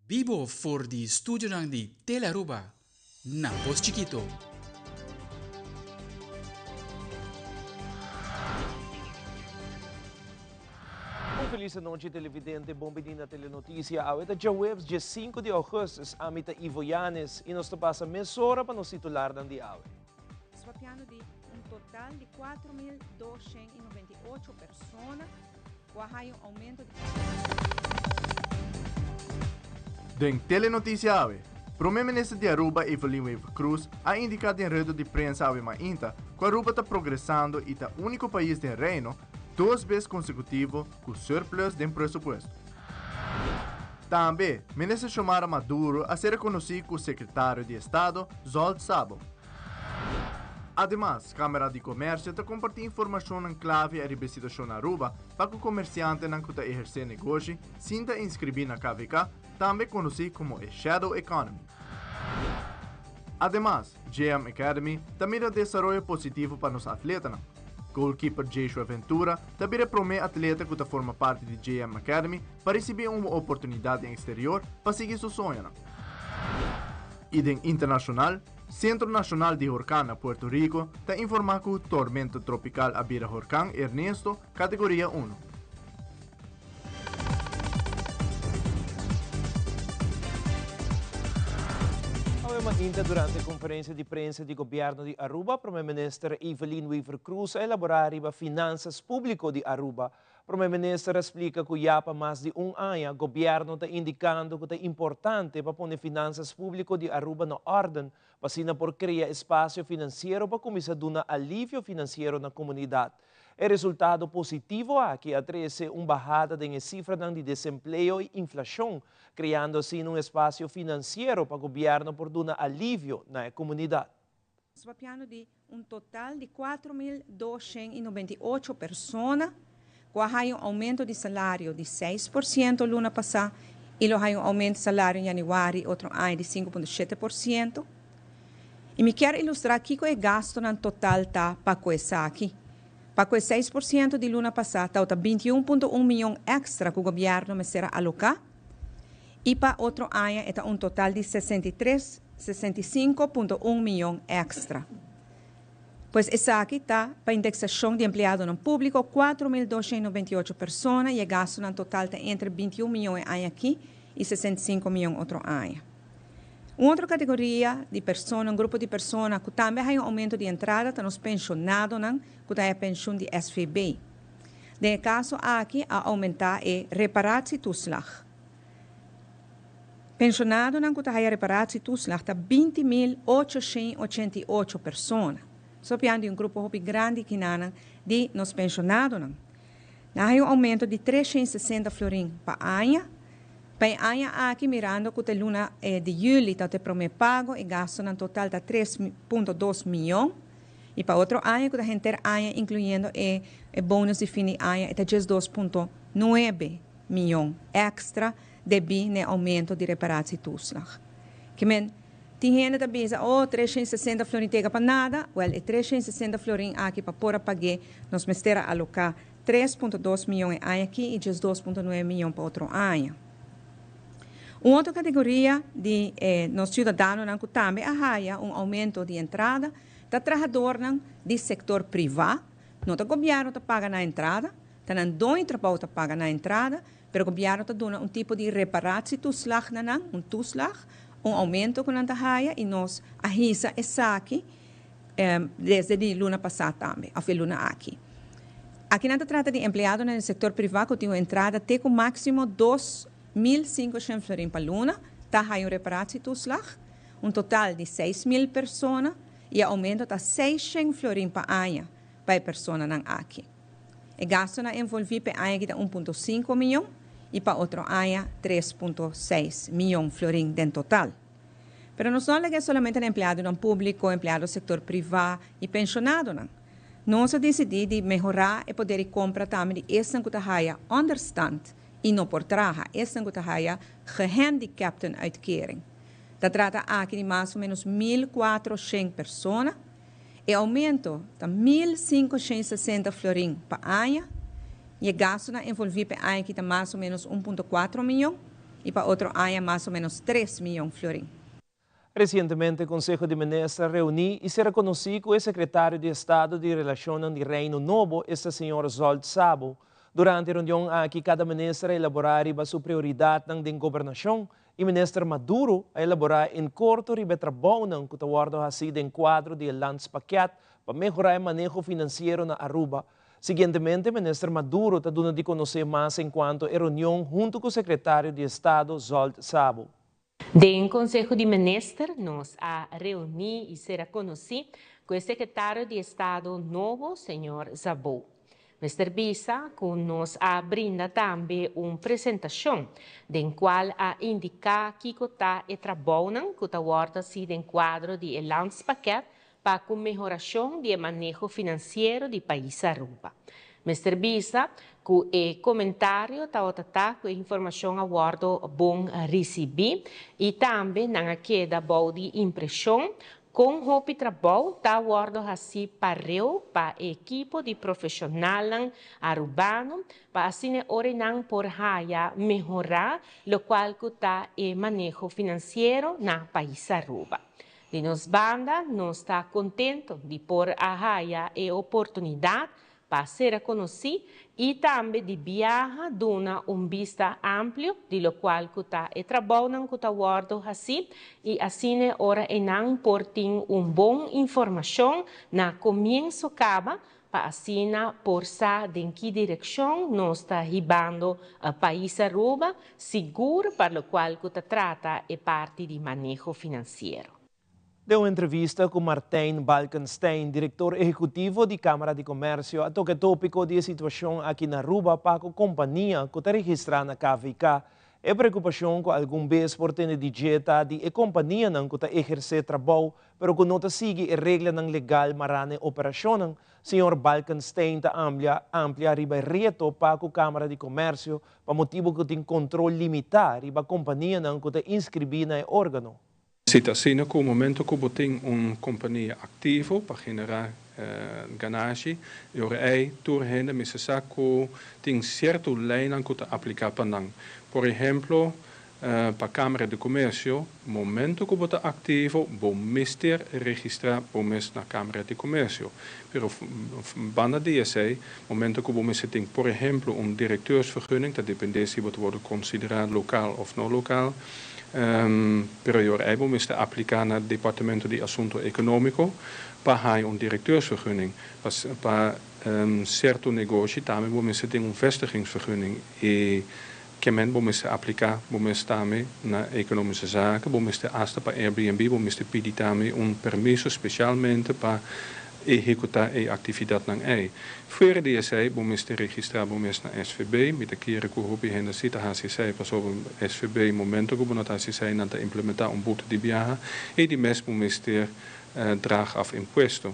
Bibo for di studionan di Telearuba na Pos Chikito. Un felis anochi televidente, bon bini na Telenoticia. Awe ta djaweps dje 5 di augustus. Ami ta Ivo Yanes y nos ta pasa mesora pa nos titularnan di awe. Swapiando di un total di 4.298 persona Cu a haya un aumento di. Den Telenoticia awe, Prome Minister di Aruba Evelyn Wever-Croes a indica den rueda di prensa awe mainta cu Aruba ta progresando y ta unico pais den Reino dos bes consecutivo cu surplus den presupuesto. Tambe, Minister Xiomara Maduro a ser reconoci cu Secretario di Estado Zsolt Szabo. Ademas, Camera di Comercio ta comparti informacionnan clave ariba e situacion na Aruba pa cu comerciantenan cu ta eherce negoshi sin ta inscribi na KVK, tambe conoci como e shadow economy. Ademas, JM Academy ta mira desaroyo positivo pa nos atletanan. Goalkeeper Jeshua Ventura ta bira e prome atleta cu ta forma parti di JM Academy pa ricibi un oportunidad den exterior pa sigui su soñonan. Y den internacional, Centro Nacional di Horcan na Puerto Rico ta informa cu tormenta tropical a bira horcan Ernesto categoria uno. Awe mainta durante conferencia di prensa di Gobierno di Aruba, Prome Minister Evelyn Wever-Croes a elabora riba finanzas publico di Aruba. Prome Minister a splica cu ya pa mas di un aña Gobierno ta indicando cu ta importante pa pone finanzas publico di Aruba na orden pa asina por crea espacio financiero pa cuminsa duna alivio financiero na comunidad. E resultado positivo aki a trece un bahada den e cifranan di desempleo y inflacion, creando asina un espacio financiero pa Gobierno por duna alivio na e comunidad. Swapiando di un total di 4.298 persona ku a haya un aumento di salario di 6% luna pasá i lo haya un aumento di salario na yanüari otro aña di 5.7%. I mi kier ilustrá kiko e gastunan total ta pa ku esaki. Pa ku e 6% di luna pasá tabata 21.1 mion èkstra ku gobièrnu mester a aloká i pa otro aña e ta un total di 63 65.1 mion èkstra. Pues esaki ta pa indeksashon di empleadonan públiko, 4.298 persona i e gastunan total ta entre 21 mion e aña akí i 65 mion otro aña. Un otro kategoria di persona, un grupo di persona ku tambe a haña un oumento di entrada ta nos penshonadonan ku ta haña penshun di SVB. Den e kaso aki a oumentá e reparatietoeslag. Penshonadonan ku ta haya reparatietoeslag ta 20.888 persona. So pian di un grupo hopi grandi kinanan di nos penshonadonan. Nan haya un oumento di 360 florin pa aña. Pa e aña aki mirando ku ta e luna di yüli ta e promé pago, e gastunan total ta 3.2 mion. I pa otro aña ku ta henter aña inkluyendo e bonus di fin di aña e ta 12.9 mion èkstra debí na e oumento di reparatietoeslag. Ke men, tin hende ta bisa, oh, 360 florin tega pa nada. Wèl, e 360 florin aki pa por a pag'é nos mester a aloká 3.2 mion e aña aki i 12.9 mion pa otro aña. Un otro kategoria di e nos siudadanonan ku tambe a haya un oumento di entrada ta trahadornan di sektor privá. No ta gobièrnu ta paga nan entrada, ta nan doño trabou ta paga nan entrada, pero gobièrnu ta duna un tipo di reparatietoeslag na nan, un toeslag, un oumento ku nan ta haya i nos a hisa esaki desde di luna pasá tambe, òf e luna aki. Aki nan ta trata di empleadonan den sektor privá ku tin un entrada te ku máksimo 2500 florin pa luna ta haya un reparatietoeslag, un total di 6000 persona i e oumento ta 600 florin pa aña pa e personanan aki. E gastunan envolví pa e aña aki ta 1.5 mion i pa otro aña 3.6 mion florin den total. Pero nos no a laga solamente na empleadonan públiko, empleado sektor privá i penshonadonan. Nos a disidí di mehorá e poder di kompra tambe di esnan ku ta haya ònderstant i no por traha, esnan ku ta haya gehandicaptenuitkering. Ta trata aki di mas o ménos 1400 persona. E oumento ta 1560 florin pa aña i e gastunan envolví pa e aña aki ta mas o ménos 1.4 mion. y pa otro aña mas o menos 3 miyon florin. Recientemente, Conseho di Minister a reuni y a reconoce cu e secretario di Estado di Relacion di Reino Nobo, ta señor Zsolt Szabo. Durante e reunion aki, cada minister a elabora riba su prioridad den gobernacion y minister Maduro a elabora en corto riba trabou cu ta wordo haci den cuadro di landspakket pa mehora e maneho financiero na Aruba. Siguientemente, minister Maduro ta duna di conoce mas en cuanto e reunion hunto cu e secretario di Estado Zsolt Szabo. Den Conseho di Minister, nos a reuni y a conoce cu e secretario di Estado nobo, señor Szabo. Mester bisa cu nos a brinda tambe un presentacion, den cual a indica kico ta e trabou cu ta wordo haci den cuadro di landspakket pa e mehoracion di maneho financiero di pais Aruba. Mester bisa cu e comentario ta ta cu e informacion a wordo bon ricibi y tambe nan a keda bou di impresion con hopi trabou ta wordo haci pareu pa ekipo di profesional arubano pa asina ora nan por haya mehora locual cu ta e maneho financiero na pais Aruba. Di nos banda, nos ta contento di por a haya e oportunidad pa ser conoci y tambe di biaha duna un bista amplio di locual cu ta e trabou cu ta wordo haci y asina ora nan por tin un bon informacion na comienso caba pa asina por sa den ki direccion nos ta hibando pais Aruba sigur pa locual cu ta trata e parti di maneho financiero. Den un entrevista cu Martijn Balkenstein, director ehecutivo di Camara di Comercio, a toca topico di situacion aki na Aruba pa e compania cu ta registra na KVK. E preocupacion cu algun bes por tende di dje ta di e companianan cu ta eherce trabou, pero cu no ta sigui e reglanan legal mara na e operacion. Señor Balkenstein ta amplia riba reto pa e Camara di Comercio pa motibo cu tin control limita riba companianan cu ta inscribi na organo. Si asina cu momento cu bo tin un compania activo pa genera ganashi, y ora ey tur hende mester sa cu tin cierto ley cu ta aplica pa nan. Por ehempel, pa Camara di Comercio, momento cu bo ta activo, bo mester registra bo mes na Camara di Comercio. Pero banda di esey, momento cu bo mester tin, por ehempel, un directeursvergunning, ta depende si bo ta wordo considera lokaal of no lokaal, pero ora ey bo mester aplica na Departamento di Asunto Economico pa un directeursvergunning. Pa cierto negoshi tambe bo mester tin un vestigingsvergunning y kiermen bo mester aplica bo mester tambe na Economische Zaken, bo mester hasta pa Airbnb, bo mester pidi tambe un permiso specialmente pa ehecuta e actividadnan ey. Fuera di esey, bo mester registra bo mes na SVB, mi ta kere cu hopi hende si ta haci esey pasobra SVB momento cu bo no ta haci esey nan ta implementa un boete di biaha y di mes bo mester draag af impuesto.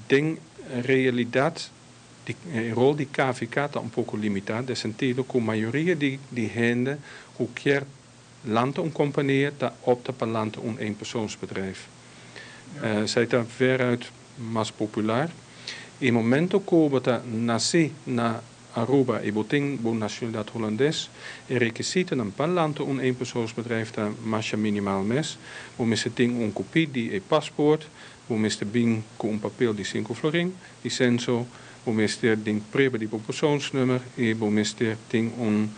Den realidad, e rol di KVK ta un poco limita, den sentido cu mayoria di hende cu kier lanta un compania, ta opta pa lanta un eenpersoonsbedrijf. Esey ta veruit mas popular. E momento cu bo ta naci na Aruba y bo tin bo nacionalidad Hulandes, e requisitonan pa lanta un eenpersoonsbedrijf ta mas minimal mes. Bo mester tin un copia di e paspoort, bo mester bin cu un papel di 5 florin, di censo, bo mester tin prueba di bo persoonsnummer y bo mester tin un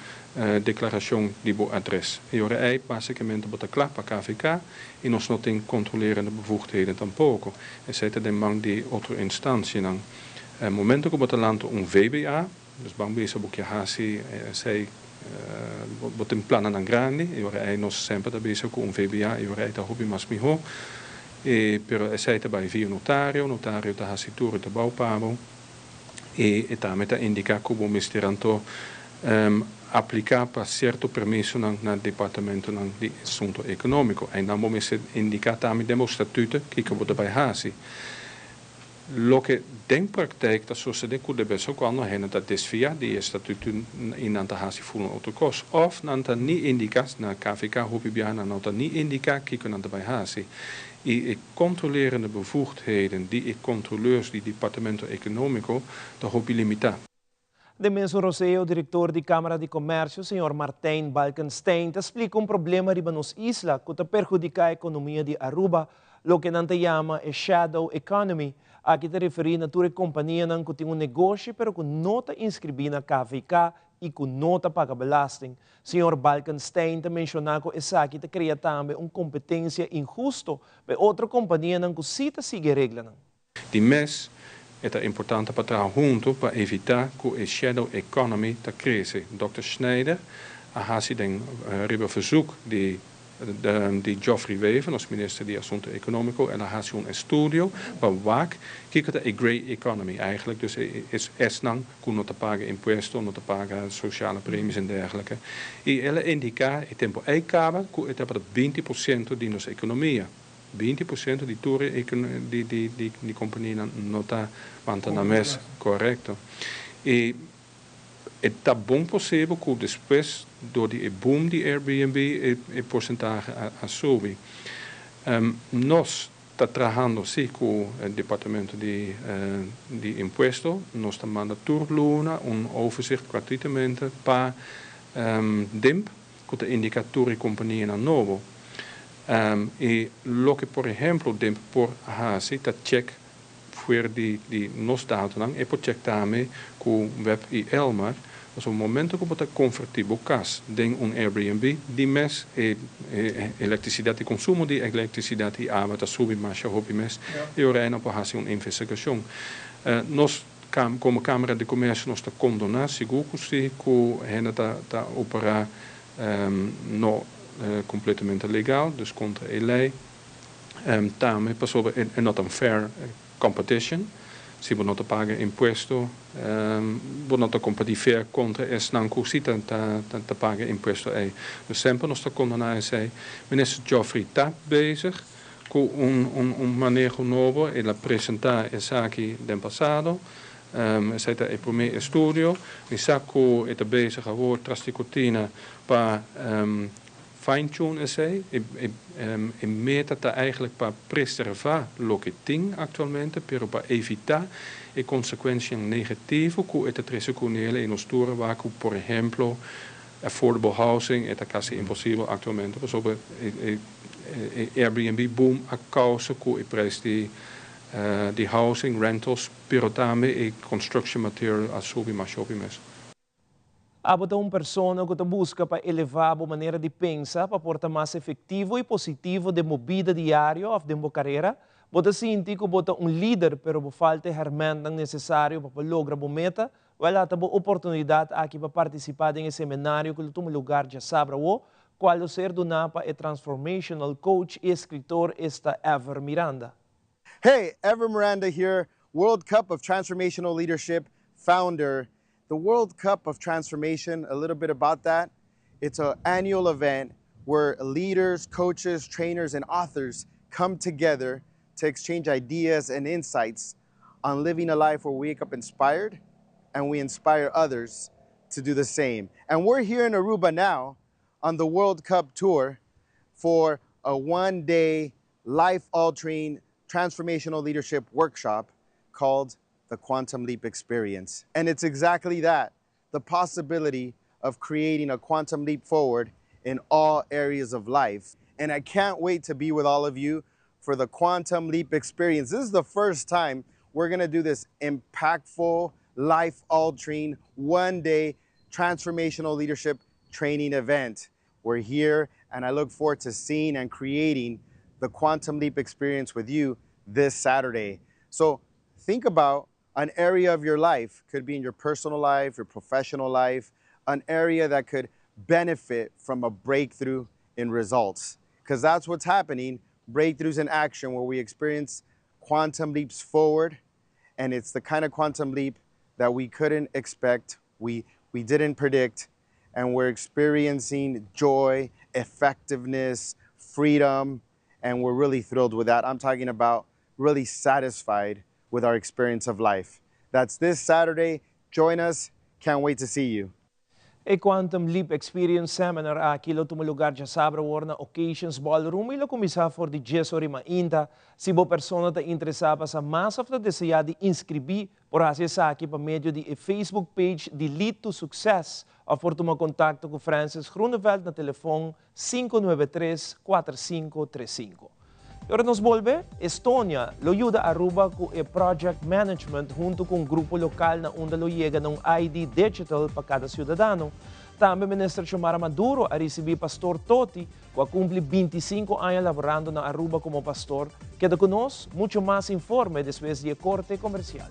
declaracion di bo adres. Y ora ey basicamente bo ta cla pa KVK y nos no tin controlerende bevoegdheden tampoco. Esey ta den man di otro instancianan. Momento cu bo ta lanta un VBA, dus ban bisa bo kier haci esey bo tin plannan grandi y ora ey nos semper ta bisa cu un VBA y ora ey ta hopi mas miho. Pero esey ta bay via notario, notario ta haci tur e trabou pa bo y tambe ta indica cu bo mester anto aplica pa cierto permisonan na Departamento di Asunto Economico. Y dan bo mester indica tambe den bo statuto kico bo ta bay haci. Loke den praktijk ta sucede cu de bes cuando hende ta desvia di statuto y nan ta haci full otro cos. Of nan ta ni indica na KVK hopi biaha nan no ta ni indica kico nan ta bay haci. Y e controlerende bevoegdheden di e controleurs di Departamento Economico ta hopi limita. Den mesun roseo, director di Camara di Comercio, señor Martijn Balkenstein, ta splica un problema riba nos isla cu ta perhudica economia di Aruba, loke nan ta yama e shadow economy. Aki ta referi na tur e companianan cu tin un negoshi pero cu no ta inscribi na KVK y cu no ta paga belasting. Señor Balkenstein ta menciona cu esaki ta crea tambe un competencia inhusto pa otro companianan cu si ta sigui reglanan. Di mes, ta importante pa traha hunto pa evita cu e shadow economy ta crece. Dr. Schneider a hasi den riba verzoek di Geoffrey Wever, nos minister di Asunto Economico, el a hasi un estudio pa wak kico ta e grey economy eigenlijk. Dus is esnan cu no ta paga impuesto, no ta paga sociale premies en dergelijke. Y el a indica e tempo ey caba cu e ta 20% di nos economia. 20% di tur di compania no ta na mes corecto. Y ta bon posibel cu despues door di boom di Airbnb e porcentahe a subi. Nos ta trahando si cu e departamento di impuesto, nos ta manda tur luna un overzicht gratuitamente pa DIMP, cu ta indica tur e compania nobo. Y loke, por ehempel, DIMP por hasi, ta check voor di nos datonan e por check tambe cu WEB y Elmar. Dus op het momento cu bo ta converti bo cas den un Airbnb, di mes e electricidad y consumo di electricidad y awa ta subi mas hopi mes. Y ora nan por hasi un investigacion. Nos como Camara di Comercio, nos ta condena sigur cu si cu hende ta opera no completamente legal, dus contra e ley. Tambe pasobra e not un fair competition. Si bo no ta paga impuesto, bo no ta competi fair contra esnan cu si ta paga impuesto ey. Dus semper nos ta condena esey. Minister Geoffrey ta bezig cu un maneho nobo. El a presenta esaki den pasado. Esey ta e prome estudio. Mi sa cu e ta bezig awor tras di cortina pa fine-tune esey. E meta ta eigenlijk pa preserva loke tin actualmente, pero pa evita e consecuencia negativo cu e ta trece cu ne den nos tur, cu, por ehempel, affordable housing ta casi imposibel actualmente. Pasobra e Airbnb boom a causa cu e prijs di housing, rentals, pero tambe e construction material a subi mas hopi mes. Abo ta un persona cu ta busca pa eleva e manera di pensa pa por ta mas efectivo y positivo den bida diario of den carera, bo ta sinti cu bo ta un lider, pero bo falta e herramienta necesario pa logra e meta, wel, ata bo oportunidad aki pa participa den e seminario cu ta tuma lugar diasabra, cual lo ser duna pa e transformational coach y escritor esta Ever Miranda. Hey, Ever Miranda here, World Cup of Transformational Leadership founder. The World Cup of Transformation, a little bit about that. It's an annual event where leaders, coaches, trainers, and authors come together to exchange ideas and insights on living a life where we wake up inspired and we inspire others to do the same. And we're here in Aruba now on the World Cup tour for a one day life altering transformational leadership workshop called the Quantum Leap Experience. And it's exactly that, the possibility of creating a quantum leap forward in all areas of life. And I can't wait to be with all of you for the Quantum Leap Experience. This is the first time we're gonna do this impactful, life altering, one day transformational leadership training event. We're here, and I look forward to seeing and creating the Quantum Leap Experience with you this Saturday. So think about an area of your life, could be in your personal life, your professional life, an area that could benefit from a breakthrough in results. Because that's what's happening, breakthroughs in action, where we experience quantum leaps forward. And it's the kind of quantum leap that we couldn't expect, we didn't predict, and we're experiencing joy, effectiveness, freedom, and we're really thrilled with that. I'm talking about really satisfied with our experience of life. That's this Saturday. Join us. Can't wait to see you. E Quantum Leap Experience Seminar aki lo tuma lugar diasabra awor na Occasions Ballroom y lo cuminsa for di dies ora y mainta. Si bo persona ta interesa pa sa mas of ta desea di inscribi, por haci esaki pa medio di e Facebook page di Lead to Success of por tuma contacto cu Francis Groeneveld na telefon 593 4535. Y ora nos bolbe, Estonia lo yuda Aruba cu e project management hunto cu un grupo local na unda lo yega na un ID digital pa cada ciudadano. Tambe Minister Xiomara Maduro a ricibi Pastor Toti cu a cumpli 25 aña laborando na Aruba como pastor. Keda cu nos, mucho mas informe despues di e corte comercial.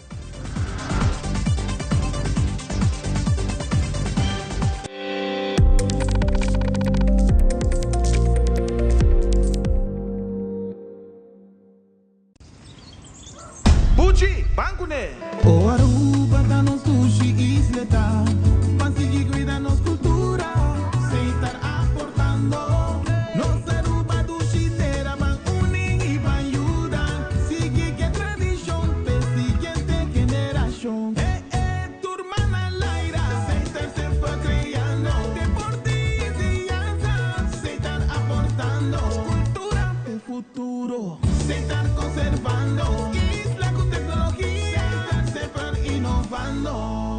Buchi, ban kuné! O Aruba ta nos dushi isleta, ban sigui cuida nos cultura, Setar aportando. Nos Aruba dushi tera, ban uni y ban yuda, sigui ke tradicion p'e siguiente generacion. E e tur man al aire, Setar semper creando, deporte y enseñanza, Setar aportando, cultura p'e futuro. Setar conservando, isla cu tecnologia, Setar semper innovando.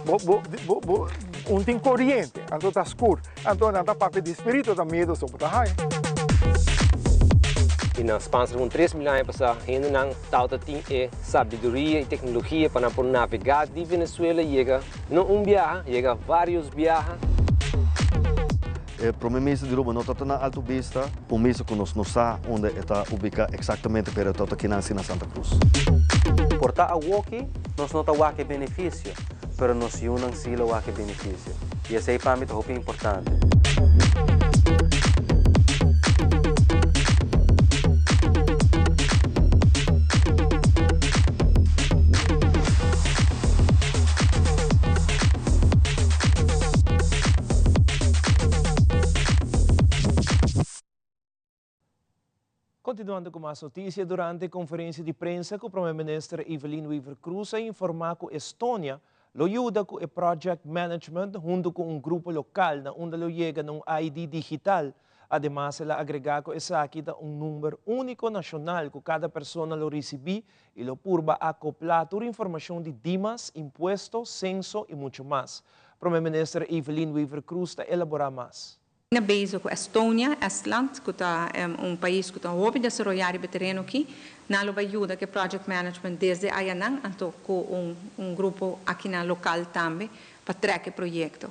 Bo, bo, bo, bo, un tin coriente, anto ta scur, anto nan ta papia di spirito, ta miedo so bo ta haya. I na Spaans rond 3000 aña pasá hendenan tabata tin e sabiduria i teknologia pa nan por navegá di Venezuela yega no un biaha, yega vários biaha. E prome minister di Aruba no ta na Alto Vista, un minister cu nos no sa unda e ta ubica exactamente pero e ta ta kinan si na Santa Cruz. Por ta awoki nos no ta wak e beneficio, pero nos yunan si lo wak e beneficio. Y esey pa mi ta hopi importante. Continuando cu mas noticia, durante conferencia di prensa cu Prome Minister Evelyn Wever-Croes a informa cu Estonia lo yuda cu e project management hunto cu un grupo local na unda lo yega na un ID digital. Ademas el a agrega cu esaki ta un number unico nacional cu cada persona lo ricibi y lo purba acopla tur informacion di Dimas, impuesto, censo y mucho mas. Prome Minister Evelyn Wever-Croes ta elabora mas. Na bezig ku Estonia, Estland, ku ta un pais ku ta hopi desaroyá riba e tereno aki. Nan lo bai yuda ku e project management desde ayanan, anto ku un un grupo akinan lokal tambe pa trèk e proyekto.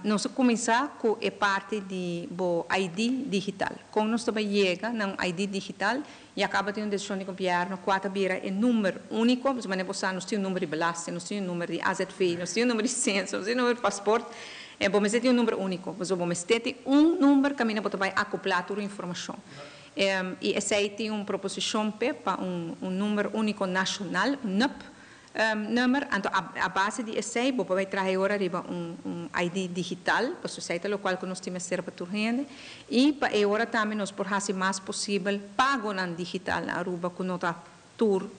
Nos a kuminsá ku e parti di bo ID digital. Kon nos ta bai yega na un ID digital? Ya kaba tin un desishon di gobièrnu kua ta bira e number úniko. Pasobra manera bo sa nos tin un number di belasting, nos tin un number di AZV, nos tin un number di senso, nos tin un number di pasport. Bo mester tin un number úniko. Pasobra bo mester tin un number kaminda bo ta bai akoplá tur informashon. I esei tin un proposishon p'e pa un number úniko nashonal, un nup. Nummer, anto a base di esei bo por bai traha e ora riba un ID digital, pasobra esei ta lokual ku nos tin mester pa tur hende, i pa e ora tambe nos por hasi mas posibel pagonan digital na Aruba ku no ta tur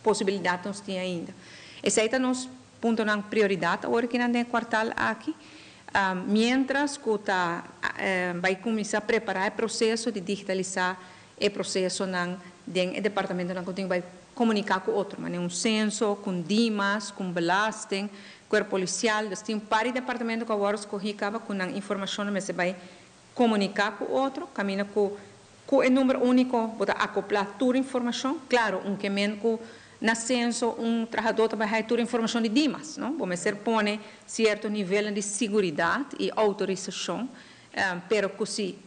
posibilidat nos tin ainda. Esei ta nos puntonan prioridat awor kinan den e kuartal aki, mientras ku ta bai kuminsá prepará e proseso di digitalisá e prosesonan den e departamentonan ku tin bai komuniká ku otro, manera un senso, ku un Dimas, ku un belasting, kuerpo polisial, dus tin un par di departamento ku a wòrdu skohí kaba ku nan informashonnan mester bai komuniká ku otro, kaminda ku ku e number úniko bo ta akoplá tur informashon, klaro un ke men ku na senso un trahadó ta bai haña tur informashon di Dimas, no, bo mester pone sierto nivelnan di siguridat i outorisashon. Pero ku si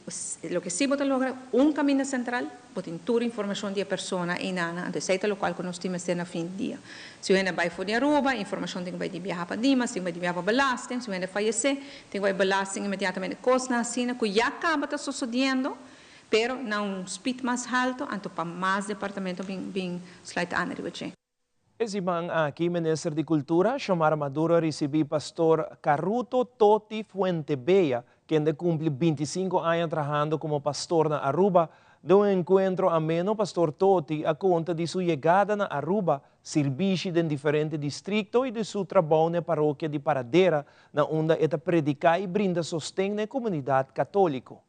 loke si bo ta logra un kaminda sentral, bo tin tur informashon di e persona einan, anto esei ta lokual ku nos tin mester na fin di dia. Si un hende bai for di Aruba, informashon tin ku bai di biaha pa Dimas, tin ku bai di biaha pa belasting, si un hende fayesé, tin ku bai belasting inmediatamente. Kosnan asina ku ya kaba ta sosodiendo, pero na un speed mas halto, anto pa mas departamento bin bin sluit aan riba dje. E siman aki Minister di Cultura, Xiomara Maduro a ricibi Pastor Caruto Toti Fuentebella, kende cumpli 25 aña trahando como pastor na Aruba. Den un encuentro ameno Pastor Toti a conta di su yegada na Aruba, sirbishi den diferente districto y di su trabou n'e parokia di Paradera, na unda e ta predica y brinda sosten n'e comunidad catolico.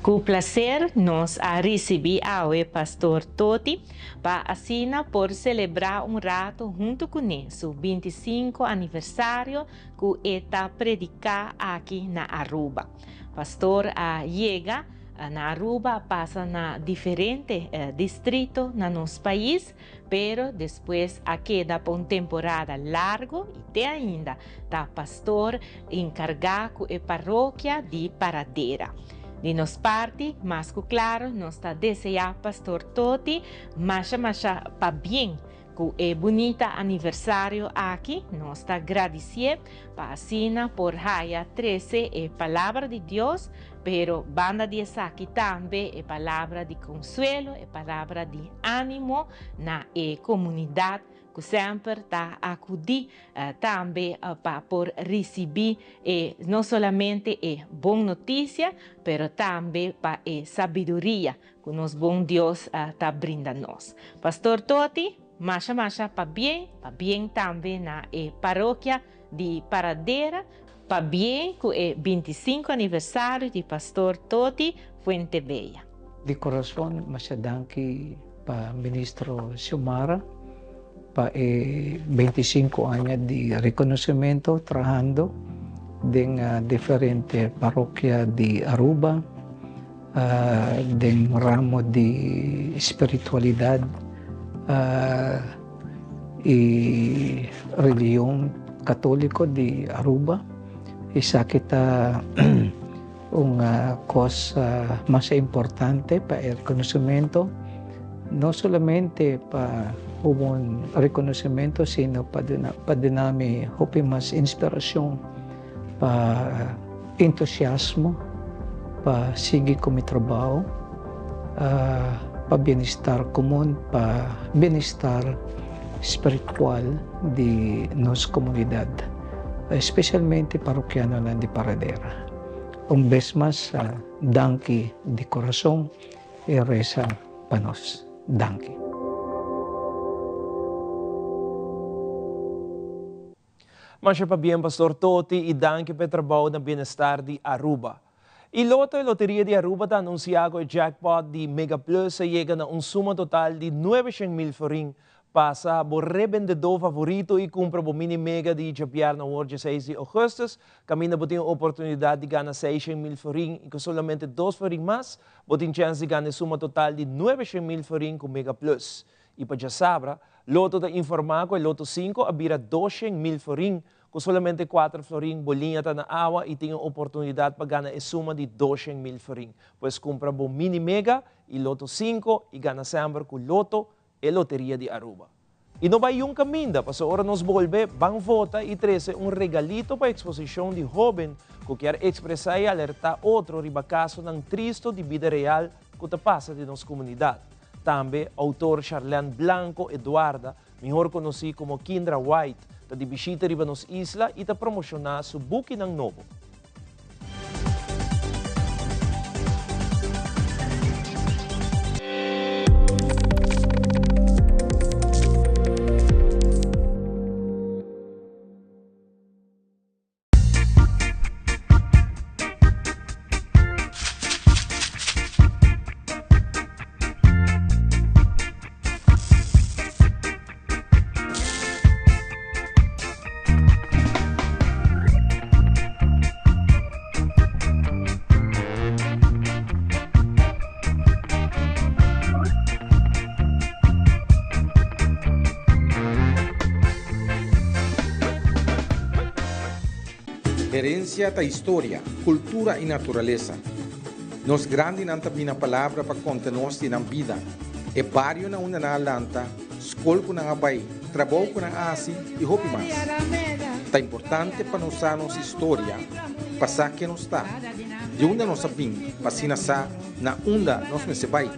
Ku plaser nos a risibí awe Pastor Toti pa asina por selebrá un rato huntu kuné su 25 aniversario ku e ta prediká aki na Aruba. Pastor a yega na Aruba a pasa na diferente distrito na nos pais pero despues a keda pa un temporada largo y te ainda ta pastor encarga cu e parokia di Paradera. Di nos parti, mas cu claro nos ta desea Pastor Toti masha masha pabien cu e bunita aniversario aki, nos ta gradicié pa asina por haya trece e palabra di Dios, pero banda di esaki tambe e palabra di consuelo, e palabra di animo na e comunidad cu semper ta acudi tambe pa por ricibi e no solamente e bon noticia, pero tambe pa e sabiduria cu nos bon Dios ta brinda nos. Pastor Toti, masha masha pabien, pabien tambe na e parokia di Paradera, pabien cu e 25 aniversario di Pastor Toti Fuentebella. Di corazon masha danki pa Ministro Xiomara pa e 25 aña di reconocimento trahando den diferente parokia di Aruba, den ramo di spiritualidad y religion catolico di Aruba. Esaki ta un cos mas importante pa e reconocimento, no solamente pa un reconocimento sino pa duna mi hopi mas inspiracion pa entusiasmo pa sigui cu mi trabao, pa bienestar comun, pa bienestar spiritual di nos comunidad, especialmente parokianonan di Paradera. Un bes mas, danki di corazon y reza pa nos. Danki. Masha pabien Pastor Toti y danki pa e trabou na bienestar di Aruba. Y Lotto e loteria di Aruba ta anuncia cu e jackpot di Mega Plus a yega na un suma total di 900.000 florin. Pasa bo rebendedor favorito y cumpra bo mini mega di djabièrnè awor 16 di augustus, caminda bo tin e oportunidad di gana 600.000 florin y cu solamente dos florin mas bo tin chens di gana e suma total di 900.000 florin cu Mega Plus. Y pa djasabra, Lotto ta informa cu e Lotto 5 a bira 200.000 florin, cu solamente 4 florin bo liña ta na awa y tin e oportunidad pa gana e suma di 200.000 florin. Pues cumpra bo Mini Mega y Lotto 5 y gana semper cu Lotto, e loteria di Aruba. Y no bay yun caminda, paso ora nos bolbe, ban vota y trece un regalito pa exposicion di hoben cu kier expresa y alerta otro riba casonan tristo di bida real cu ta pasa den nos comunidad. Tambe, autor Charlene Blanco Eduarda, mihor conoci como Kindra White, ta di bishita riba nos isla y ta promociona su bukinan nobo. Herencia ta historia, cultura y naturalesa. Nos grandinan ta bini na palabra pa conta nos di nan bida, e bario na unda nan a lanta, scol cu nan a bay, trabou cu nan a haci y hopi mas. Ta importante pa nos sa nos historia, pa sa ken nos ta, di unda nos a bin, pa asina sa na unda nos mester bay.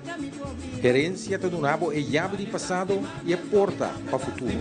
Herencia ta duna bo e yabi di pasado y e porta pa futuro.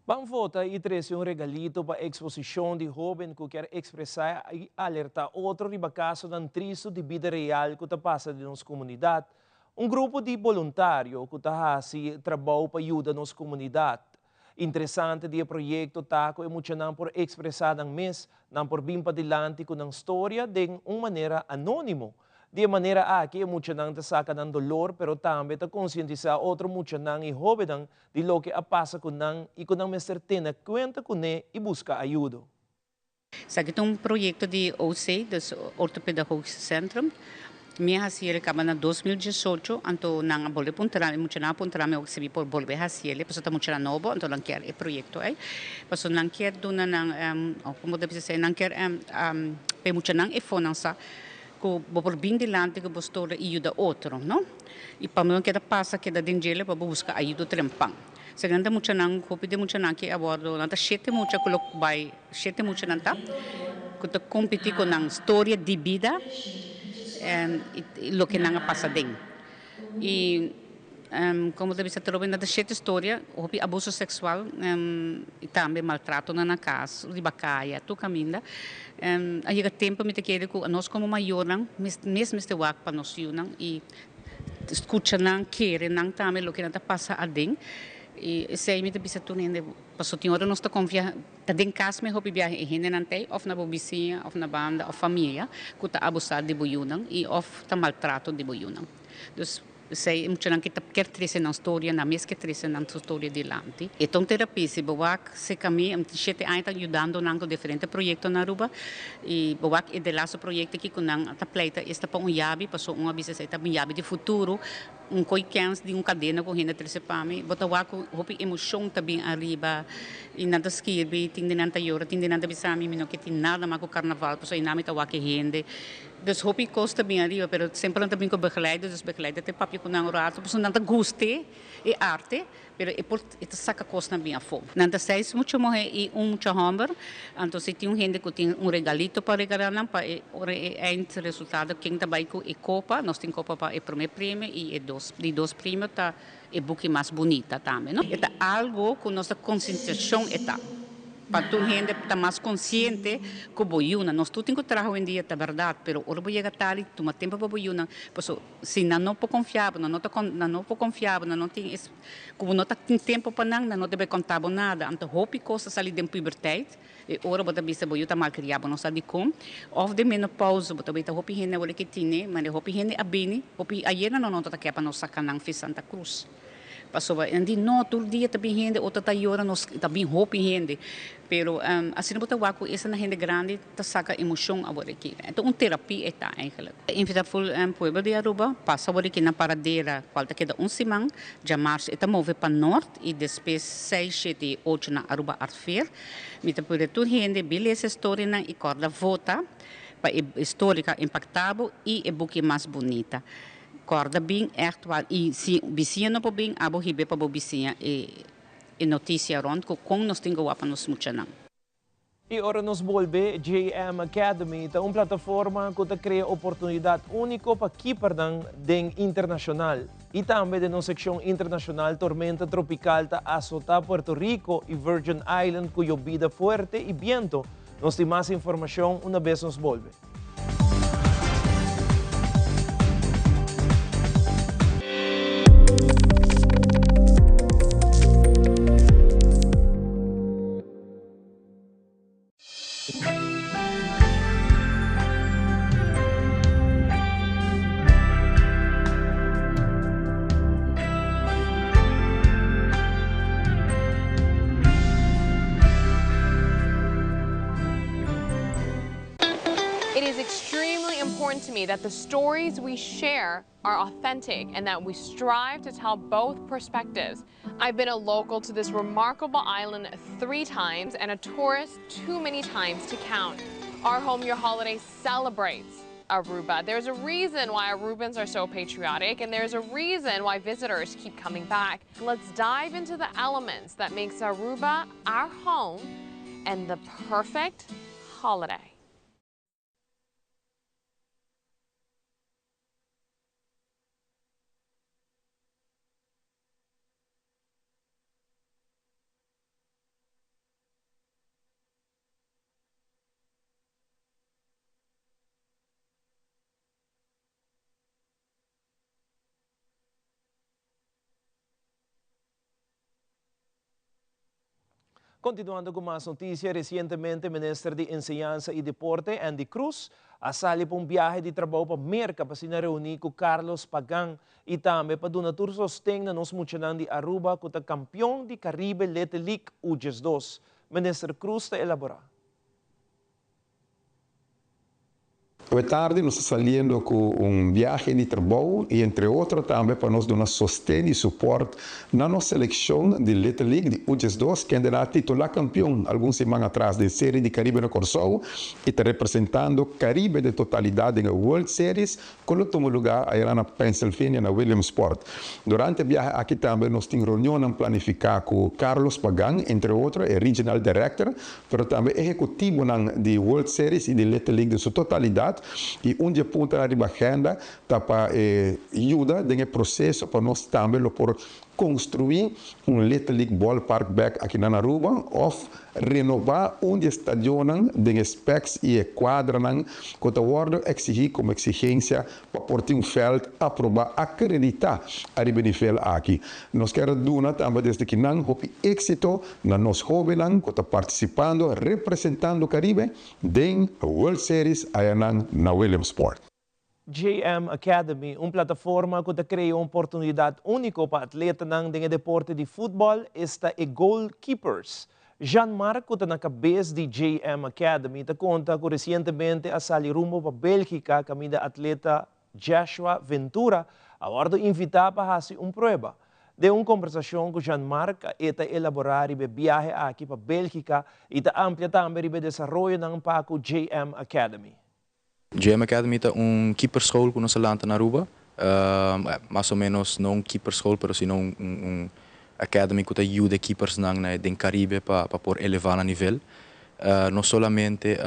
Ban vota y trece un regalito pa exposicion di hoben cu kier expresa y alerta otro riba casonan tristo di bida real cu ta pasa den nos comunidad. Un grupo di boluntario cu ta haci trabou pa yuda nos comunidad. Interesante di e proyecto ta cu e muchanan por expresa nan mes, nan por bin padilanti cu nan storia den un manera anonimo. Di e manera aki e muchanan ta saca nan dolor pero tambe ta concientisa otro muchanan y hobennan di loke a pasa cu nan y cu nan mester tene cuenta cune y busca ayudo. Esaki ta un proyecto di OC, dus Orthopedagogisch Centrum. Mi a haci el caba na 2018, anto nan a bolbe puntra mi, muchanan a puntra mi si mi por bolbe haci el, pasobra ta muchanan nobo, anto nan kier e proyecto ey. Pasobra nan kier duna nan, como ta bisa esey, nan kier pa e muchanan efo nan sa Ku bo por bin dilanti ku bo storia i yuda otro, no? I pa no keda pasa keda den djele pa bo buska ayudo trempan. Esaki nan ta muchanan, hopi di muchanan ki a wordo, nan ta shete mucha ku lo bai, shete muchanan ta, ku ta kompeti ku nan storia di bida i loke nan a pasa den. I komo ta bisa atrobe nan ta shete storia, hopi abuso seksual i tambe maltratonan na kas, riba kaya, tur kaminda. A yega tempu mi ta kere ku anos komo mayornan mes mester wak pa nos yunan i skucha nan, kere nan tambe loke nan ta pasa aden. I esei mi ta bisa tur hende, pasobra tin ora nos ta konfia. Ta den kas mi hopi biaha e hendenan t'ei òf na bo bisiña òf na banda òf famia ku ta abusá di bo yunan i òf ta maltrato di bo yunan. Dus esei e muchanan ke ta kier trese nan storia, nan mes ke trese nan storia dilanti. E ta un terapia, si bo wak serka mi, mi tin shete aña ta yudando nan ku diferente proyekto na Aruba i bo wak e de laatste proyekto aki ku nan ta pleita esta pa un yabi pasobra un a bisa esei ta un yabi di futuro. Un koi kens di un kadena ku hende trese pa mi. Bo ta wak ku hopi emoshon ta bin ariba i nan ta skirbi, tin di nan ta yora, tin di nan ta bisa mi, mi no ke tin nada mas ku karnaval pasobra einan mi ta wak e hende. Dus hopi kos ta bin ariba, pero semper nan ta bin ku begeleider, dus begeleider ta papia ku nan un rato pasobra nan ta gust'é e arte. Pero e por e ta saca cosnan bien afó. Nan ta seis mucha muher y un mucha homber, anto si tin un hende cu tin un regalito pa regala nan pa e ora e eind resultado ken ta bay cu e copa, nos tin copa pa e prome premio y e dos di dos premio ta e buki mas bunita tambe no. E ta algo cu nos ta concientisacion e ta. Pa tur hende ta mas konsiente ku bo yunan. Nos tur tin ku traha oyendia, ta bèrdat, pero ora bo yega tardi, tuma tempu pa bo yunan, pasobra si nan no por konfia bo, nan no ta nan no por konfia bo, nan no tin es ku bo no ta tin tempu pa nan, nan no debe konta bo nada. Anto hopi kos ta sali den puberteit, e ora bo ta bisa bo yu ta malkriá, bo no sa dikon. Òf den menopousa, bo ta weta hopi hende awor ke tine, manera hopi hende a bini, hopi ayera nan no ta ke pa nos saka nan fi Santa Cruz. Pasobra nan di no, tur dia ta bin hende, otro ta yora, nos ta bin hopi hende. Pero asina bo ta wak ku esnan hende grandi ta saka emocion awor aki. Enton un terapia e ta eigenlijk. Invita ful pueblo di Aruba pasa awor aki na Paradera cual ta keda un siman. Djamarzo e ta move pa Noord y despues seis, shete y ocho na Aruba Art Fair. Mi ta pidi tur hende bin lesa e storianan y corda vota pa e storia ka impacta bo y e buki mas bunita. Kòrda bin ègt wak i si bisiña no por bin abo hib'é pa bo bisiña e e notisia rònt ku kon nos tin ku wak pa nos muchanan. Y ora nos bolbe, JM Academy ta un plataforma cu ta crea oportunidad unico pa keepernan den internacional. Y tambe den nos seccion internacional tormenta tropical ta azota Puerto Rico y Virgin Island cu yobida fuerte y biento. Nos tin mas informacion una bes nos bolbe. It is extremely important to me that the stories we share are authentic and that we strive to tell both perspectives. I've been a local to this remarkable island three times and a tourist too many times to count. Our Home Your Holiday celebrates Aruba. There's a reason why Arubans are so patriotic and there's a reason why visitors keep coming back. Let's dive into the elements that makes Aruba our home and the perfect holiday. Continuando cu mas noticia, recientemente Minister di Enseñansa y Deporte, Endy Croes, a sali pa un biahe di trabou pa Merca pa asina reuni cu Carlos Pagan y tambe pa duna tur sosten na nos muchanan di Aruba cu ta campeon di Caribe Little League U 12. Minister Croes ta elabora. Awe tardi nos ta saliendo cu un biahe di trabou y entre otro tambe pa nos duna sosten y support na nos seleccion di Little League di U 12 kende nan a titula campeon algun siman atras den Serie di Caribe na Corsou y ta representando Caribe den totalidad den e World Series cu lo tuma lugar ayera na Pennsylvania na Williamsport. Durante e biahe aki tambe nos tin reunionnan planifica cu Carlos Pagan, entre otro e Regional Director, pero tambe ehecutivonan di World Series y di Little League den su totalidad y un di e puntonan riba agenda ta pa e yuda den e proceso pa nos tambe lo por construi un Little League Ballpark bek aki na Aruba of renoba un di e stadionnan den e specs y e cuadranan cu ta wordo exigi como exigencia pa por tin un veld aproba acredita ariba e nivel aki. Nos kier duna tambe desde kinan hopi exito na nos hobennan cu ta participando representando Caribe den World Series ayanan na Williamsport. JM Academy, un plataforma cu ta crea un oportunidad unico pa atletanan den e deporte di futbol, esta e Goalkeepers. Jean Marc cu ta na cabes di JM Academy ta conta cu recientemente a sali rumbo pa Belgica caminda atleta Jeshua Ventura a wordo invita pa haci un prueba. Den un combersacion cu Jean Marc e ta elabora riba e biahe aki pa Belgica y ta amplia tambe riba e desaroyonan pa cu JM Academy. JM Academy ta un keeperschool cu nos a lanta na Aruba. Mas o menos no un keeperschool pero sino un academy cu ta yuda e keepersnan na den Caribe pa pa por eleva nan nivel. No solamente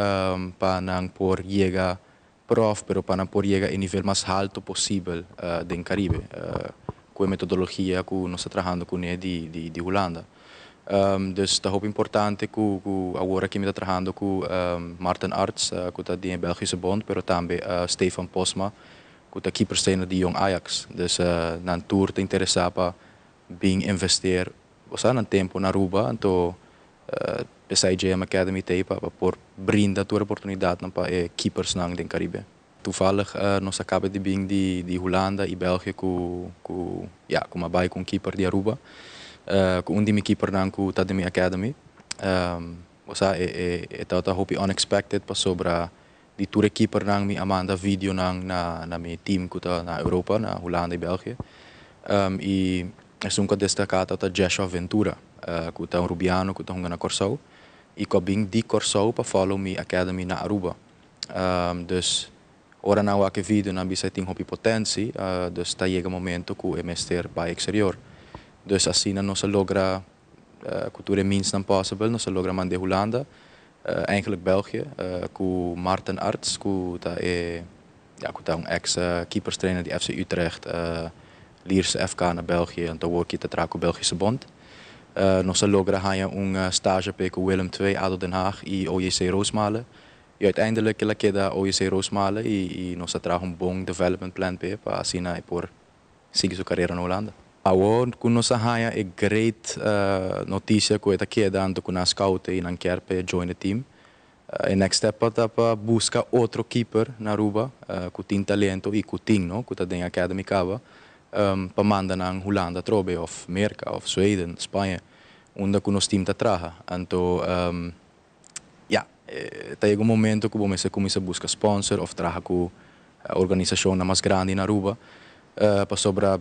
pa nan por yega prof pero pa nan por yega e nivel mas halto posibel den Caribe cu e metodologia cu nos ta trahando cune di di Hulanda. Dus ta hopi importante cu cu awor aki mi ta trahando cu Martin Arts cu ta den e Belgische Bond pero tambe Stefan Posma cu ta keeperstrainer di Jong Ajax. Dus nan tur ta interesa pa bin investeer osea nan tempo na Aruba anto pesai JM Academy ta ey pa por brinda tur e oportunidadnan pa e keepersnan den Caribe. Toevallig nos a caba di bin di di Hulanda y België cu cu ya cu m'a bay cu un keeper di Aruba cu un di mi keepernan cu ta den mi academy. Osea e e e tabata hopi unexpected pasobra di tur e keepernan mi a manda videonan na na mi team cu ta na Europa na Hulanda y België y esun cu a destaca tabata Jeshua Ventura cu ta un Rubiano cu ta hunga na Corsou y cu a bin di Corsou pa follow mi academy na Aruba. Dus ora nan wak e video nan bisa e tin hopi potensi, dus ta yega momento ku e mester bai eksterior. Dus asina nos a logra ku tur e meansnan possible nos a logra mand'é Hulanda. Eigenlijk België, cu Martin Arts, cu ta e, ja, cu ta un ex keeperstrainer di FC Utrecht, Lierse FK na België, anto awor ki ta traha cu Belgische Bond. Nos a logra haña un stage p'e cu Willem II, ADO Den Haag y OJC Rosmalen. Y uiteindelijk el a keda OJC Rosmalen y nos a traha un bon development plan p'e pa asina e por sigui su carera na Hulanda. Awor cu nos a haña e great noticia cu e ta keda anto cu nan scout y nan kier p'e join e team, e next step pa ta pa busca otro keeper na Aruba cu tin talento y cu tin, no, cu ta den academy caba, pa manda nan Hulanda atrobe of Merca of Zweden, Spaña, unda cu nos team ta traha. Anto, ya, ta yega un momento cu bo mester cuminsa busca sponsor of traha cu organisacionnan mas grandi na Aruba, pasobra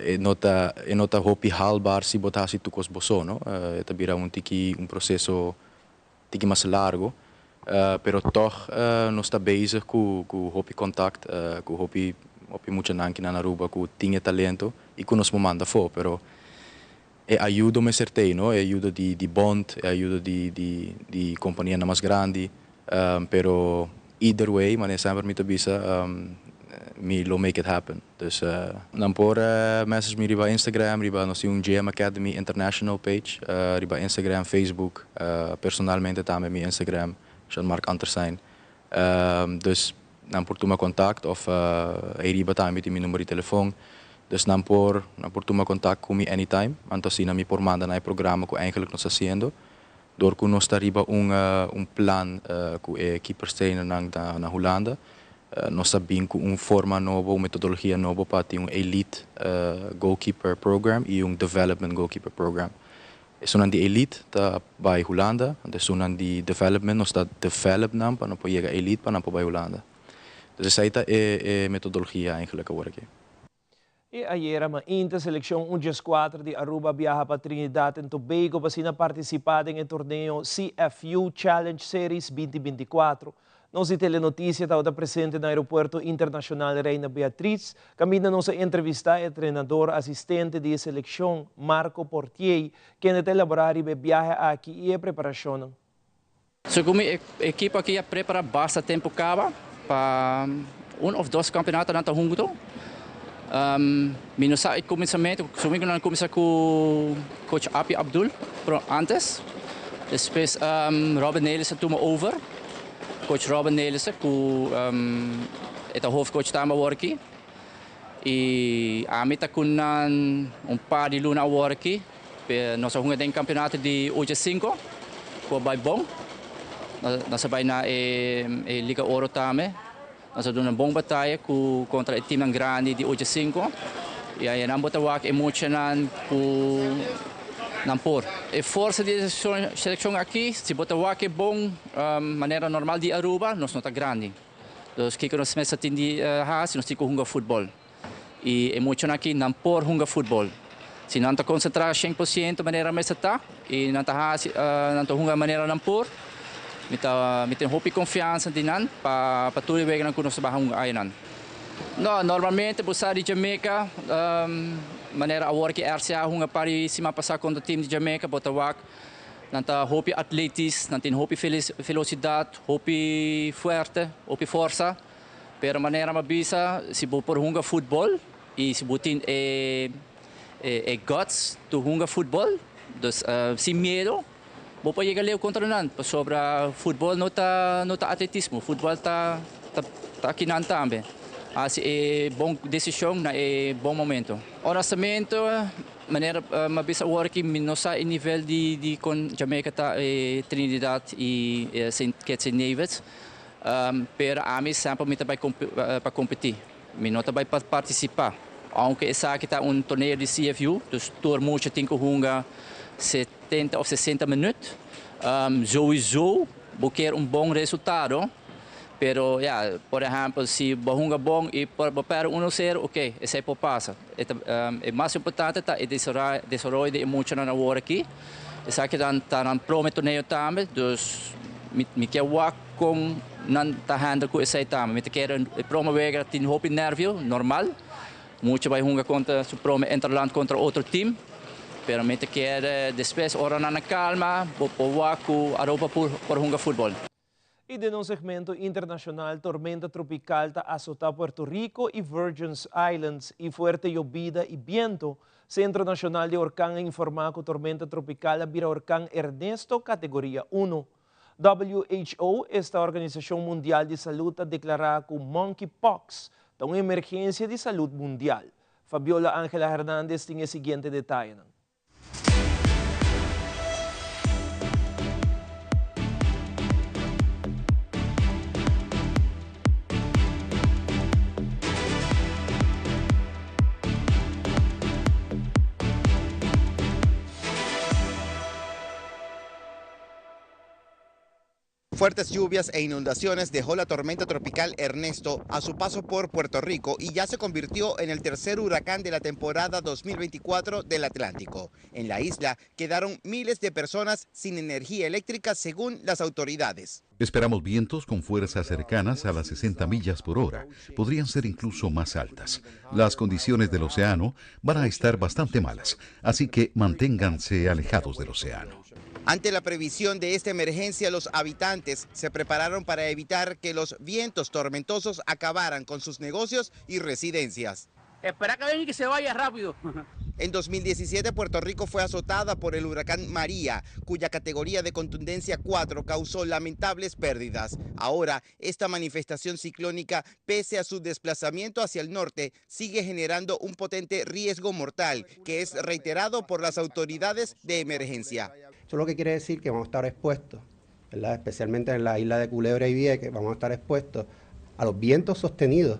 e no ta e no ta hopi haalbaar si bo ta haci tur cos bo so, no. E ta bira un tiki un proceso tiki mas largo, pero tog nos ta bezig cu cu hopi contact cu hopi hopi muchanan kinan na Aruba cu tin e talento y cu nos por manda afo, pero e ayudo mester t'ey, no, e ayudo di di bond, e ayudo di di di companianan mas grandi, pero either way, manera semper mi ta bisa, mi lo make it happen. Dus nan por message mi riba Instagram, riba nos tin un JM Academy International page riba Instagram, Facebook, personalmente tambe mi Instagram, Jean Marc Antersijn. Dus nan por tuma contact of eyriba tambe mi tin mi number di telefon. Dus nan por nan por tuma contact cu mi anytime, anto asina mi por manda nan e programa cu eigenlijk nos ta haciendo. Dor cu nos ta riba un un plan cu e keeperstrainernan na na Hulanda, nos ta bin cu un forma nobo, un metodologia nobo pa tin un elite goalkeeper program y un development goalkeeper program. Esunnan di elite ta bay Hulanda, anto esunnan di development nos ta develop nan pa nan por yega elite pa nan por bay Hulanda. Dus esey ta e e metodologia eigenlijk awor aki. E ayera mainta seleccion un dieskuater di Aruba a biaha pa Trinidad en Tobago pa asina participa den e torneo CFU Challenge Series binti bintikuatro. Nos di Telenoticia tabata presente na Aeropuerto Internacional Reina Beatriz, caminda nos a entrevista e trenador asistente di e seleccion, Marco Portier, kende ta elabora riba e biahe aki y e preparacionnan. Segun mi e ekipo aki a prepara basta tempu kaba pa un of dos kampeonato nan ta hunto. Mi no sa e kuminsamentu, segun mi nan a kuminsá ku coach Appie Abdul pero antes. Despues Robin Nelissen a tuma over, coach Robin Nelissen ku e ta hoofdcoach tambe awor aki. I ami ta ku nan un par di luna awor aki. Nos a hunga den kampeonato di ocho sinku ku a bai bon. Nos a bai na e Liga Oro tambe. Nos a duna bon bataya ku kontra e timnan grandi di ocho sinku. I ayanan bo ta wak e muchanan ku nan por. E forsa di e selekshon aki, si bo ta wak e bon manera normal di Aruba, nos no ta grandi. Dus kiko nos mester tin di hasi? Nos tin ku hunga futbòl. I e muchanan aki nan por hunga futbòl. Si nan ta konsentrá shen por siento manera mester ta i nan ta hasi nan ta hunga manera nan por, mi ta mi tin hopi konfiansa di nan pa pa tur e weganan ku nos ta baha hunga ayanan. No, normalmente bo sa di Jamaica manera awor ki RCA a hunga par di siman pasá kontra tim di Jamaica bo ta wak Nan ta hopi atletis, nan tin hopi velosidat, hopi fuerte, hopi forsa. Pero manera mi a bisa, si bo por hunga futbol i si bo tin e e guts to hunga futbol, dus sin miedo, bo por yega leu kontra nan. Pasobra futbol no ta no ta atletismo, futbol ta ta akinan tambe. Hasi e bon desishon na e bon momento. Honestamente. Manera mi a bisa awor aki mi no sa e nivel di di con Jamaica ta e Trinidad y Saint Kitts y Nevis pero ami semper mi ta bay pa competi mi no ta bay pa participa aunke esaki ta un torneo di CFU dus tur mucha tin cu hunga 70 of 60 minuut souiso bo kier un bon resultado. Pero ya, por ehèmpel, si bo hunga bon i bo pèrdè uno sero, oke, esei por pasa. E ta, e mas importante ta e desaroyo di e muchanan awor aki. Esaki nan ta nan prome torneo tambe, dus mi mi ke wak kon nan ta handle ku esei tambe. Mi ta kere e prome wega tin hopi nervio, normal. Mucha bai hunga kontra su prome interland kontra otro team. Pero mi ta kere despues ora nan a calma bo por wak cu Aruba por por hunga futbol. Y den un segmento internacional, tormenta tropical ta azota Puerto Rico y Virgins Islands y fuerte yobida y biento. Centro Nacional di Orkan a informa cu tormenta tropical a bira orkan Ernesto categoria uno. WHO, esta Organisacion Mundial di Salud ta declara cu monkeypox ta un emergencia di salud mundial. Fabiola Angela Hernandez tin e siguiente detayenan. Fuertes lluvias e inundaciones dejó la tormenta tropical Ernesto a su paso por Puerto Rico y ya se convirtió en el tercer huracán de la temporada 2024 del Atlántico. En la isla quedaron miles de personas sin energía eléctrica según las autoridades. Esperamos vientos con fuerzas cercanas a las 60 millas por hora. Podrían ser incluso más altas. Las condiciones del océano van a estar bastante malas, así que manténganse alejados del océano. Ante la previsión de esta emergencia, los habitantes se prepararon para evitar que los vientos tormentosos acabaran con sus negocios y residencias. Espera que venga y que se vaya rápido. En 2017, Puerto Rico fue azotada por el huracán María, cuya categoría de contundencia 4 causó lamentables pérdidas. Ahora, esta manifestación ciclónica, pese a su desplazamiento hacia el norte, sigue generando un potente riesgo mortal, que es reiterado por las autoridades de emergencia. Eso lo que quiere decir que vamos a estar expuestos, ¿verdad? Especialmente en la isla de Culebra y Vieques, vamos a estar expuestos a los vientos sostenidos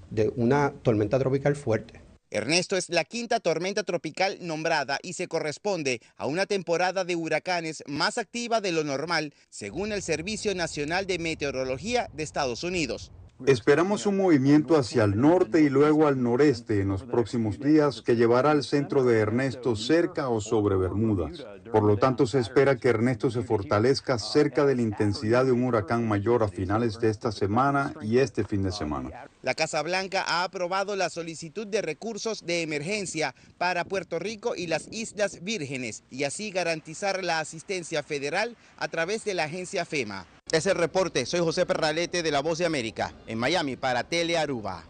de una tormenta tropical fuerte. Ernesto es la quinta tormenta tropical nombrada y se corresponde a una temporada de huracanes más activa de lo normal, según el Servicio Nacional de Meteorología de Estados Unidos. Esperamos un movimiento hacia el norte y luego al noreste en los próximos días que llevará al centro de Ernesto cerca o sobre Bermudas. Por lo tanto, se espera que Ernesto se fortalezca cerca de la intensidad de un huracán mayor a finales de esta semana y este fin de semana. La Casa Blanca ha aprobado la solicitud de recursos de emergencia para Puerto Rico y las Islas Vírgenes y así garantizar la asistencia federal a través de la agencia FEMA. Es el reporte. Soy José Perralete de La Voz de América, en Miami para Telearuba.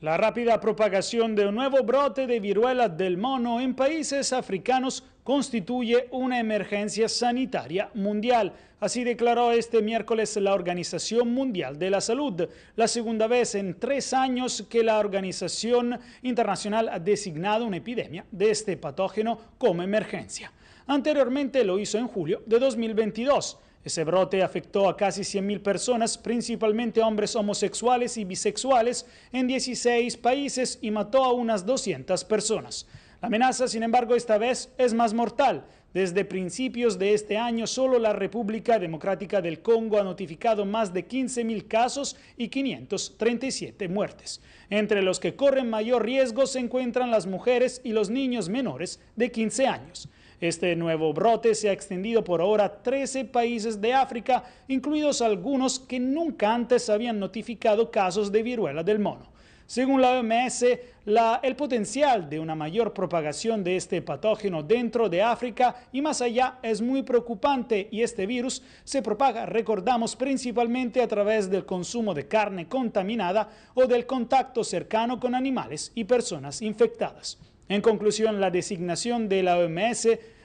La rápida propagación de un nuevo brote de viruela del mono en países africanos constituye una emergencia sanitaria mundial. Así declaró este miércoles la Organización Mundial de la Salud, la segunda vez en 3 años que la organización internacional ha designado una epidemia de este patógeno como emergencia. Anteriormente lo hizo en julio de 2022. Ese brote afectó a casi 100.000 personas, principalmente hombres homosexuales y bisexuales, en 16 países y mató a unas 200 personas. La amenaza, sin embargo, esta vez es más mortal. Desde principios de este año, solo la República Democrática del Congo ha notificado más de 15.000 casos y 537 muertes. Entre los que corren mayor riesgo se encuentran las mujeres y los niños menores de 15 años. Este nuevo brote se ha extendido por ahora a 13 países de África, incluidos algunos que nunca antes habían notificado casos de viruela del mono. Según la OMS, el potencial de una mayor propagación de este patógeno dentro de África y más allá es muy preocupante y este virus se propaga, recordamos, principalmente a través del consumo de carne contaminada o del contacto cercano con animales y personas infectadas. En conclusión, la designación de la OMS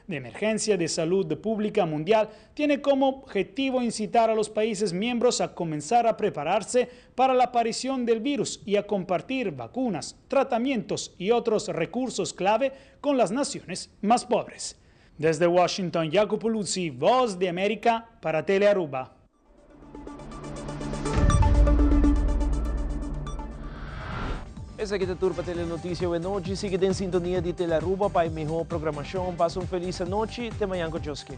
de Emergencia de Salud Pública Mundial tiene como objetivo incitar a los países miembros a comenzar a prepararse para la aparición del virus y a compartir vacunas, tratamientos y otros recursos clave con las naciones más pobres. Desde Washington, Jacopo Luzzi, Voz de América para Telearuba. Esaki ta tur pa Telenoticia Wenochi. Sigui den sintonia di Telearuba pa e miho programacion. Pasa un feliz anochi. Te mañan cu Dios kier.